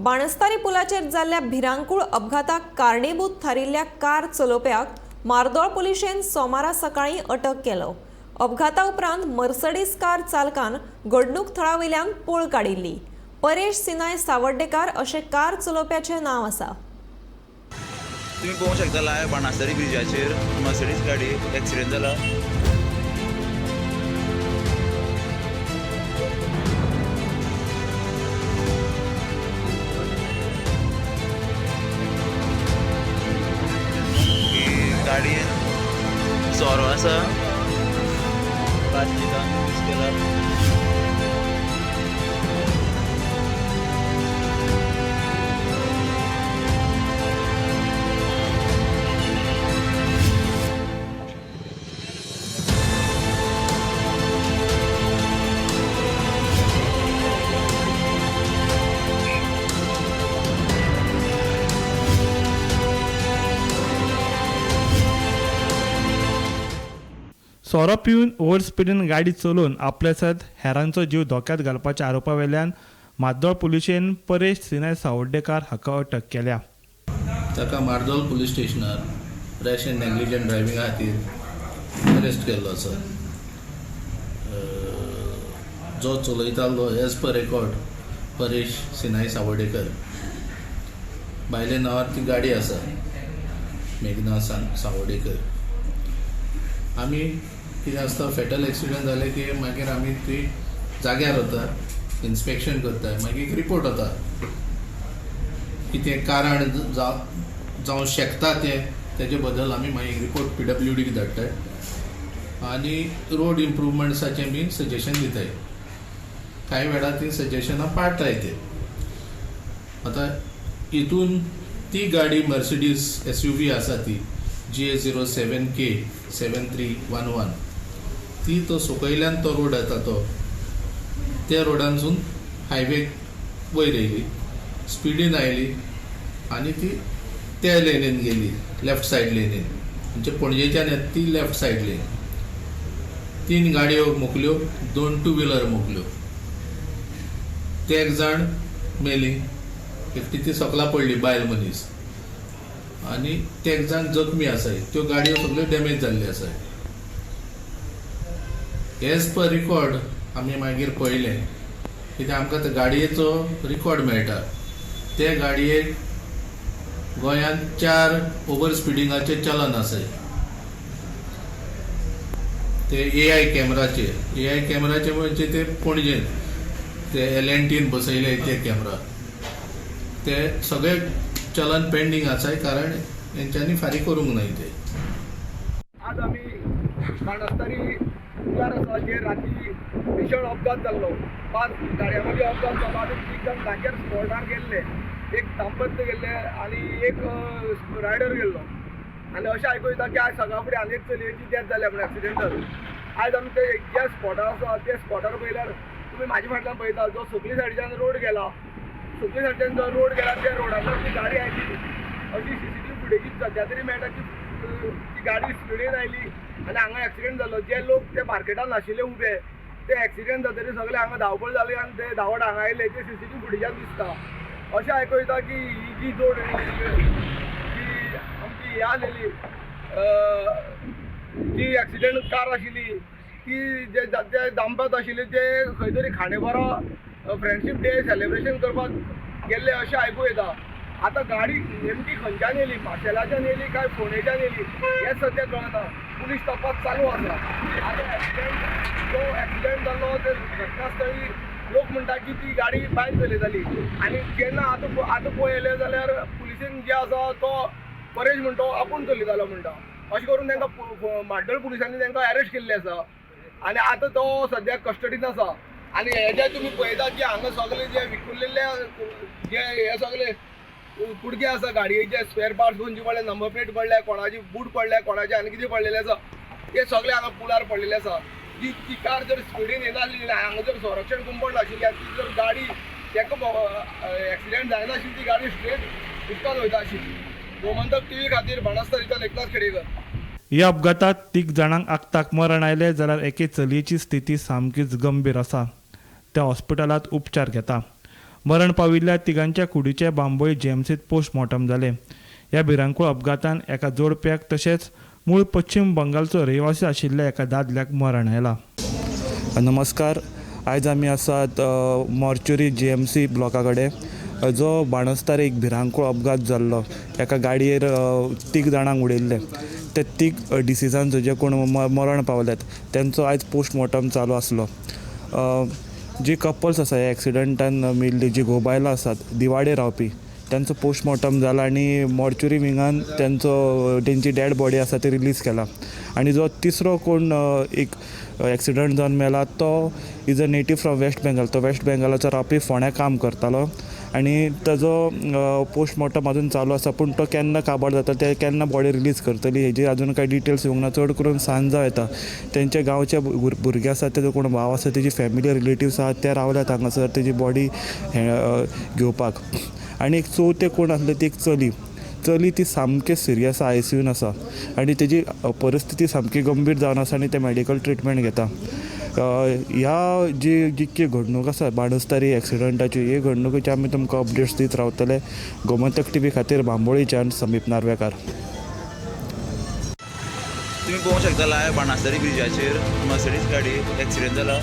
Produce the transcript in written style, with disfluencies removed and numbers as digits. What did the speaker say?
बाणस्तारी पुलाचेर जाल्ल्या भिरांकूळ अपघाताक कारणीभूत थारिल्ल्या कार चलोवप्याक मार्दोळ पुलिशेन सोमारा सकाळीं अटक केलो. अपघाता उपरांत मर्सडीज कार चालकान घडणूक थळा वयल्यान पळ काडिल्ली. परेश सिनाय सावर्डेकार अशें कार चलोवप्याचें नांव आसा. तुम्ही पळोवंक शकता लायव्ह बाणासरी ब्रिजाचेर मर्सिडीज गाडी एक्सिडेंट जाला. की गाडयेन सोरो आसा, प्लास्टिकान यूज केला. सोरो पिवन ओव्हर स्पिडीन गाडी चलोवन आपल्या सयत हेरांचो जीव धोक्यांत घालपाच्या आरोपा वेल्यान माड्डोळ पुलिशेन परेश सिनाय सावर्डेकार हाका अटक केल्या. ताका मार्दोल पुलीस स्टेशनार रॅश अँड नेग्लिजंट ड्रायव्हिंगा खातीर अरेस्ट केल्लो आसा. जो चलयतालो as per record Paresh Sinai Savardekar, बायले नांवार ती गाडी आसा, मेघना सावर्डेकर. आमी कितें आसता, फेटल एक्सिडंट जाले की मागीर आमी ती जाग्यार वता, इन्स्पेक्शन करता, मागीर एक रिपोर्ट वता कितें कारण जावं शकता तें, तेजे बद्दल आमी मागीर रिपोर्ट पीडब्ल्यूडीक धाडटाय आनी रोड इम्प्रुवमेंट्साचें बी सजेशन दिताय. कांय वेळार ती सजेशनां पाळटाय ते. आतां हितून ती गाडी मर्सिडीज एसयूवी आसा ती GA 07 K 7311, ती तो सकयल्यान तो रोड येता तो त्या रोडानसून हायवे वयर येयली, स्पिडीन आयली आनी ती त्या लेनीन गेली, लेफ्ट सायड लेनीन, म्हणजे पणजेच्यान येता ती लेफ्ट सायड लेन. 3 गाडयो मोकल्यो, 2 टू व्हिलर मोकल्यो. ते एक जाण मेली, एकटी ती सकला पडली बायल मनीस, आनी ते एक जाण जखमी आसाय. त्यो गाडयो सगळ्यो डॅमेज जाल्ल्यो आसाय. एज पर रिकॉर्ड आमी मागीर पळयलें कित्याक आमकां त्या गाडयेचो रिकॉर्ड मेळटा. ते गाडयेक गोंयांत 4 ओवर स्पिडिंगाचे चलन आसाय. ते एआय कॅमेराचे, एआय कॅमेराचे म्हणजे ते पणजेन ते एल एन टीन बसयले ते कॅमेरा, ते सगळे चलन पेंडींग आसाय, कारण हेंच्यांनी फारीक करूंक नाय ते. आज आमी बाणस्तारी पुलार आसा, जे राती भीषण अपघात जाल्लो. 5 गाडयां मदीं अपघात जालो आनी 3 जाण जाग्यार स्पॉटार गेल्ले, एक दाम्पत्य गेल्ले आनी एक रायडर गेल्लो. आनी अशें आयकूं येता की आयज सकाळ फुडें आनी एक चलयेची डेथ जाल्या म्हूण एक्सिडेंटल. आयज आमी ते ज्या स्पॉटार आसा त्या स्पॉटार पळयल्यार तुमी म्हाज्या फाटल्यान पळयता, जो सकली सायडीच्यान रोड गेला, सकली सायडीच्यान जो रोड गेला त्या रोडाचेर ती गाडी आयली अशी सीसीटीव्ही फुटेजीत सद्या तरी मेळटा की ती गाडी स्पिडीन आयली आनी हांगा एक्सिडेंट जालो. जे लोक ते मार्केटान आशिल्ले उबे ते एक्सिडेंट जातकीर सगळे हांगा धांवपळ जाली आनी ते धांवत हांगा आयले, ते सीसीटीव्ही फुटेजान दिसता. अशें आयकूं येता की ही जी जोड जी आमची हे आसलेली जी एक्सिडेंट कार आशिल्ली ती जे जे दामपत आशिल्ले ते खंय तरी खांडेपारा फ्रेंडशीप डे सेलिब्रेशन करपाक गेल्ले अशें आयकूं येता. आतां गाडी नेमकी खंयच्यान येयली, माशेलाच्यान येयली काय फोंडेच्यान येयली हें सद्या कळना. पुलीस तपास चालू आसा. आतां एक्सिडेंट जो एक्सिडेंट जाल्लो ते घटनास्थळी लोक म्हणटा की ती गाडी बायल चलयताली आनी जेन्ना आतां पळयलें जाल्यार पुलिसेन जे आसा तो परेश म्हणटा आपूण चलयतालो म्हणटा. अशें करून तांकां माड्डोळ पुलिसांनी तांकां अरेस्ट केल्ले आसा आनी आतां तो सद्या कस्टडीन आसा. आनी हेजे तुमी पळयतात की हांगा सगळे जे विकुल्लेले जे हे सगळे कुडके आसा गाडयेचे, स्पेर पार्ट्स खंयचे पडले, नंबर प्लेट पडल्या, कोणाची बूट पडल्या, कोणाचे आनी कितें पडलेलें आसा, ते सगळे हांगा पुलार पडलेले आसा. ती कार जर स्पिडीन येनासली, हांगा जर संरक्षण कुंपण नाशिल्लें, ती जर गाडी ताका एक्सिडेंट जायनाशिल्ली, ती गाडी स्ट्रेट उदकांत वयता आशिल्ली. गोमंतक टीव्ही खातीर बाणस्तारीच्यान एकनाथ खेडेकर. ह्या अपघातात 3 जाणांक आक्ताक मरण आयलें जाल्यार एके चलयेची स्थिती सामकीच गंभीर आसा. त्या हॉस्पिटलांत उपचार घेता. मरण पाविल्ल्या तिगांच्या कुडीचें बांबोळी जीएमसीत पोस्टमॉर्टम जालें. ह्या भिरांकूळ अपघातान एका जोडप्याक तशेंच मूळ पश्चीम बंगालचो रहिवासी आशिल्ल्या एका दादल्याक मरण आयलां. नमस्कार, आयज आमी आसात मॉर्च्युरी जीएमसी ब्लॉका कडेन, जो बाणस्तार एक भिरांकूळ अपघात जाल्लो. एका गाडयेर तीग जाणांक उडयल्ले. ते तीग डिसिजांचो जे कोण मरण पावल्यात तेंचो आयज पोस्टमॉर्टम चालू आसलो. जी कपल्स आसा ह्या एक्सिडंटान मेल्ली, जी घोव बायलां आसात दिवाडे रावपी, तेंचो पोस्टमॉर्टम जाला आनी मॉर्च्युरी विंगान तेंचो तेंची डेड बॉडी आसा ती रिलीज केला. आनी जो तिसरो कोण एक एक्सिडंट जावन मेला तो is a native from West Bengal. तो वेस्ट बेंगलाचो रावपी, फोंड्या काम करतालो आनी ताजो पोस्टमॉर्टम अजून चालू आसा, पूण तो केन्ना काबार जाता, ते केन्ना बॉडी रिलीज करतली हेजी अजून कांय डिटेल्स येवंक ना. चड करून सांज जावं येता. तेंच्या गांवचे भुरगे आसात, तेजो कोण भाव आसा, तेजी फॅमिली रिलेटिव्स आसात, ते रावल्यात हांगासर तेजी बॉडी घेवपाक. आनी एक चवथे कोण आसले ती एक चली. चली ती सामकी सिरियस आसा, आयसीयून आसा आनी तेजी परिस्थिती सामकी गंभीर जावन आसा आनी ते मेडिकल ट्रिटमेंट घेता. ह्या जी जितकी घडणूक आसा बाणस्तारी एक्सिडंटाची, ही घडणुकेची आमी तुमकां अपडेट्स दीत रावतले. गोमंतक टीव्ही खातीर बांबोळीच्यान समीप नार्वेकार. तुम्ही पळोवंक शकता लायव्ह बाणस्तारी ब्रिजाचेर मर्सिडीज गाडी एक्सिडेंट जाला.